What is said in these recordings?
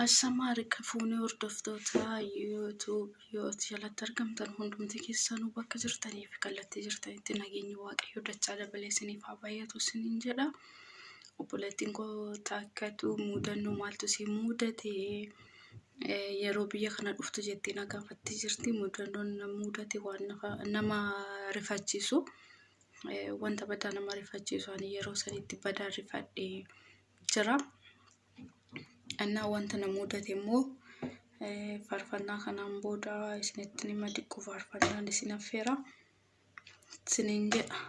Ashamaa harka fuunee hordoftoota YouTube yoo jalatti argamtan hundumti keessanuu bakka jirtanii fi kallattii jirtanitti nageenyi Waaqayyoo dachaa dabalee isiniif haa baay'atu isiniin jedha. Obboleettiin koo taakkatu mudannoo maaltu si mudate yeroo biyya kana dhuftu jettee na gaafattee jirti. Mudannoon na mudate waan nama rifachiisu wanta badaa nama rifachiisu ani yeroo sanitti badaa rifadhe jira. Innaa wanta na mudate immoo faarfannaa kanaan booda isinitti nima diqqu faarfannaan isin affeera isiniin jedha.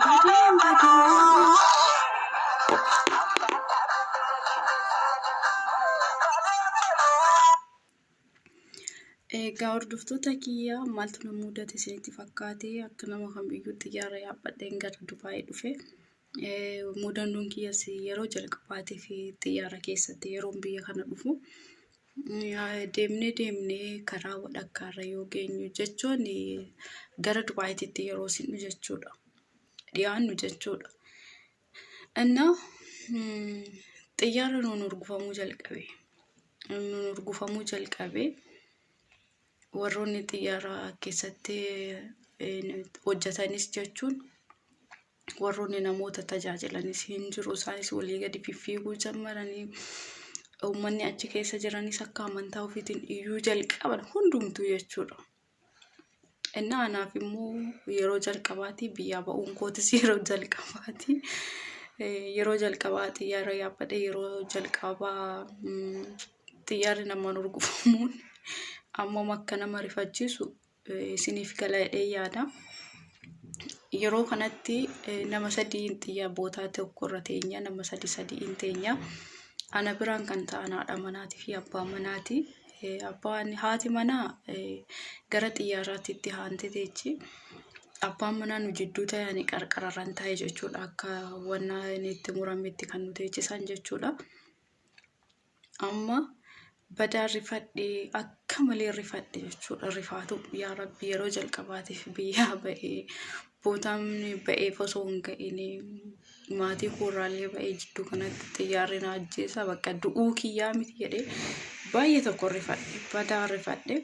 Badeen baduu. Egaa hordoftoota kiyya maaltu na mudate isinitti fakkaate akka nama kamiyyuu xiyyaara yaabbadheen gara Dubaayii dhufe. Mudannoon kiyyas yeroo jalqabaatiif xiyyaara keessatti yeroon biyya kana dhufu. Deemnee deemnee karaa walakkaarra yoo geenyu jechuun gara Dubaayitti yeroo seennu jechuudha. Dhiyaannu jechuudha. Innaa xiyyaarri nuun hurgufamuu jalqabe. Nuun hurgufamuu jalqabe. Warroonni xiyyaara keessatti hojjetanis jechuun warroonni namoota tajaajilanis hin jiru. Isaanis walii gadi fiffiiguu jammaranii uummanni achi keessa jiranis akka amantaa ofiitiin iyyuu jalqaban hundumtuu jechuudha. Innaa anaaf immoo yeroo jalqabaati biyyaa ba'uun kootis yeroo jalqabaati. Yeroo jalqabaa xiyyaara yaabbadhe yeroo jalqabaa xiyyaarri namaan hurgufamuun ammam akka nama rifachiisu isiniif gala jedhee yaada. Yeroo kanatti nama sadiin xiyya bootaa tokko irra teenya nama sadi sadiin teenya. Ana biraan kan ta'an haadha manaatii fi abbaa manaati. Abbaan haati manaa gara xiyyaaraatti itti haantee teechi. Abbaan manaa nu jidduu ta'e ani qarqararran taa'e jechuudha. Akka wanna inni itti murametti kan nu teechisan jechuudha. Amma badaa rifadhe akka malee rifadhe jechuudha. Rifaatu yaa rabbi yeroo jalqabaatiif biyyaa ba'ee bootamni ba'eef osoo hin ga'in maatii koorraallee ba'ee jidduu kanatti xiyyaarri na ajjeesa bakka du'uu kiyyaa miti jedhee baay'ee tokko rifadhe badaa rifadhe.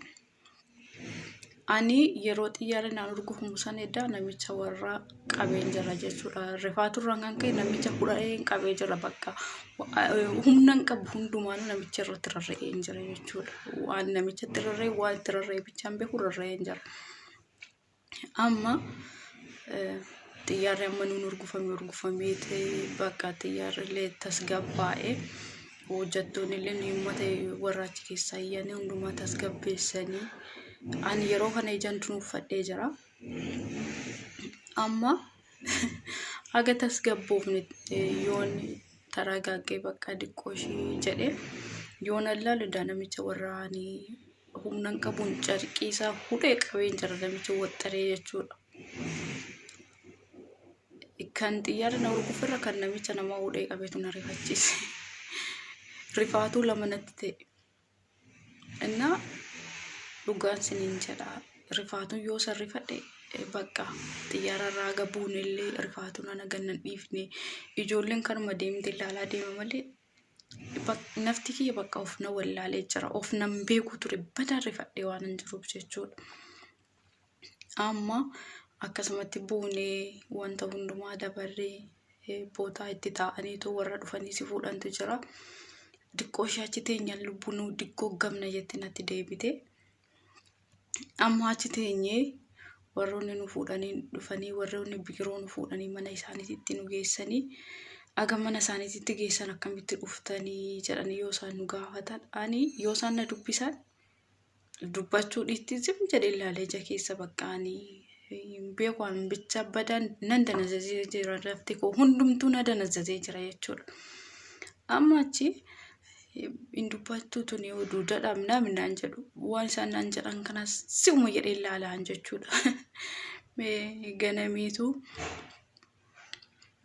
Ani yeroo xiyyaarri naan urgufamu san edda namicha warra qabeen jira jechuudha. Rifaaturraan kan ka'e namicha hudheen qabee jira bakka. Humna hin qabu hundumaanuu namicha irratti rarra'een jira jechuudha. Waan namichatti rarra'e waan itti rarra'e bichaan beeku rarra'een jira. Amma xiyyaarri amma nuun urgufame urgufamee bakka xiyyaarri illee tasgabbaa'e hojjettoonni illee uummata warra achi keessaa iyyanii hundumaa tasgabbeessanii ani yeroo kana ijaan dunuuffadhee jira. Amma haga tasgabboofne yoon taragaagee bakka diqqoo ishii jedhee yoon allaalu namicha warra ani humna hin qabuun carqii isaa hudhee qabeen jira namicha waxxaree jechuudha. Kan xiyyaarri na urgufirra kan namicha nama hudhee qabeetu na rifachiise. Rifaatuu lama natti ta'e. Innaa dhugaan siniin jedha rifaatuun yoo san rifadhe bakka xiyyaara irraa haga buunellee rifaatuun ana gannan dhiifne ijoolleen kanuma deemte ilaalaa deema malee nafti kiyya bakka of na wallaalee jira. Of nan beeku ture badaa rifadhee waan hin jiruuf jechuudha. Amma akkasumatti buunee wanta hundumaa dabarree bootaa itti taa'aniitu warra dhufanii si fuudhantu jira. Diqqoo ishee achi teenyaan lubbuun diqqoo gamna jette natti deebite. Amma achi teenyee warroonni nu fuudhanii dhufanii warroonni biiroo nu fuudhanii mana isaaniitti nu geessanii aga mana isaaniitti geessan akkamitti dhuftanii jedhanii yoo isaan nu gaafatan ani yoo isaan na dubbisan dubbachuu dhiitti zim jedhee ilaalee ija keessa bakka ani hin beeku ani bicha badaan nan danazazee jira lafti koo hundumtuu na danazazee jira jechuudha. Amma achi hin dubbattuu tuni oduu dadhabnaa minaan jedhu waan isaan naan jedhan kanas si'uma jedhee ilaalaan jechuudha. Mee ganamiitu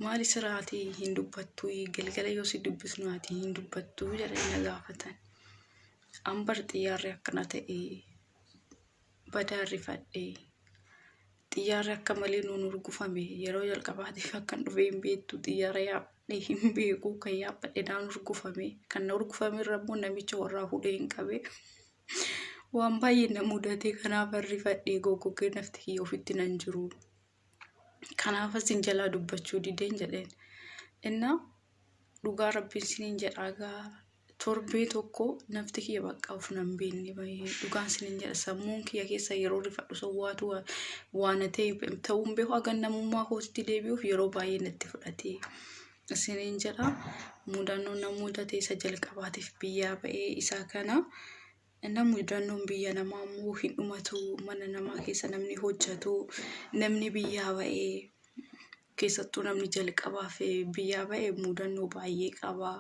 maali siraatii hin dubbattuu galgala yoo si dubbisnu ati hin dubbattuu jedhanii na gaafatan. Ambar xiyyaarri akkana ta'e badaa rifadhe xiyyaarri akka malee nuun urgufame yeroo jalqabaatiif akkan dhufee hin beektu xiyyaara yaabbadhee hin beeku kan yaabbadhe naan urgufame kan na urgufame irra immoo namicha warraa hudhee hin qabe waan baay'ee na mudate kanaaf rifadhee goggogee nafti kiyya ofitti nan jiru kanaaf asin jalaa dubbachuu dideen jedheen innaa dhugaa rabbiin siniin jedhaa gaa torbee tokko nafti kiyya bakka of nan beekne baay'ee dhugaan siniin jedha sammuun kiyya keessa yeroo rifadhu san waatu waan ta'e ta'uun beeku haga namummaa kootitti deebi'uuf yeroo baay'ee natti fudhate siniin jedha mudannoon na mudate isa jalqabaatiif biyyaa ba'ee isa kana. Inna mudannoon biyya namaa immoo hin dhumatu mana namaa keessa namni hojjetu namni biyyaa ba'ee keessattuu namni jalqabaaf biyyaa ba'e mudannoo baay'ee qaba.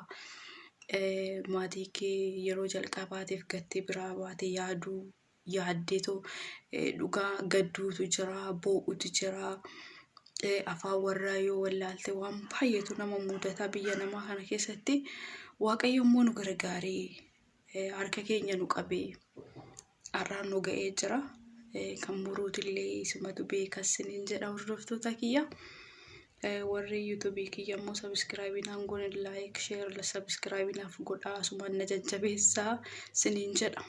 Maatii kee yeroo jalqabaatiif gattee biraa baate yaaduu yaaddeetoo dhugaa gadduutu jira, boo'utu jira. Afaan warraa yoo wallaalte waan baay'eetu nama mudata biyya namaa kana keessatti. Waaqayyo immoo nu gargaaree harka keenya nu qabee har'aan nu ga'ee jira. Kan boruutillee isumatu beeka isiniin jedha hordoftoota kiyya. Warri yuutuubii kiyya immoo sabiskiraayibii naan goone laayik sheer sabiskiraayibii naaf godhaa asumaan na jajjabeessaa isiniin jedha.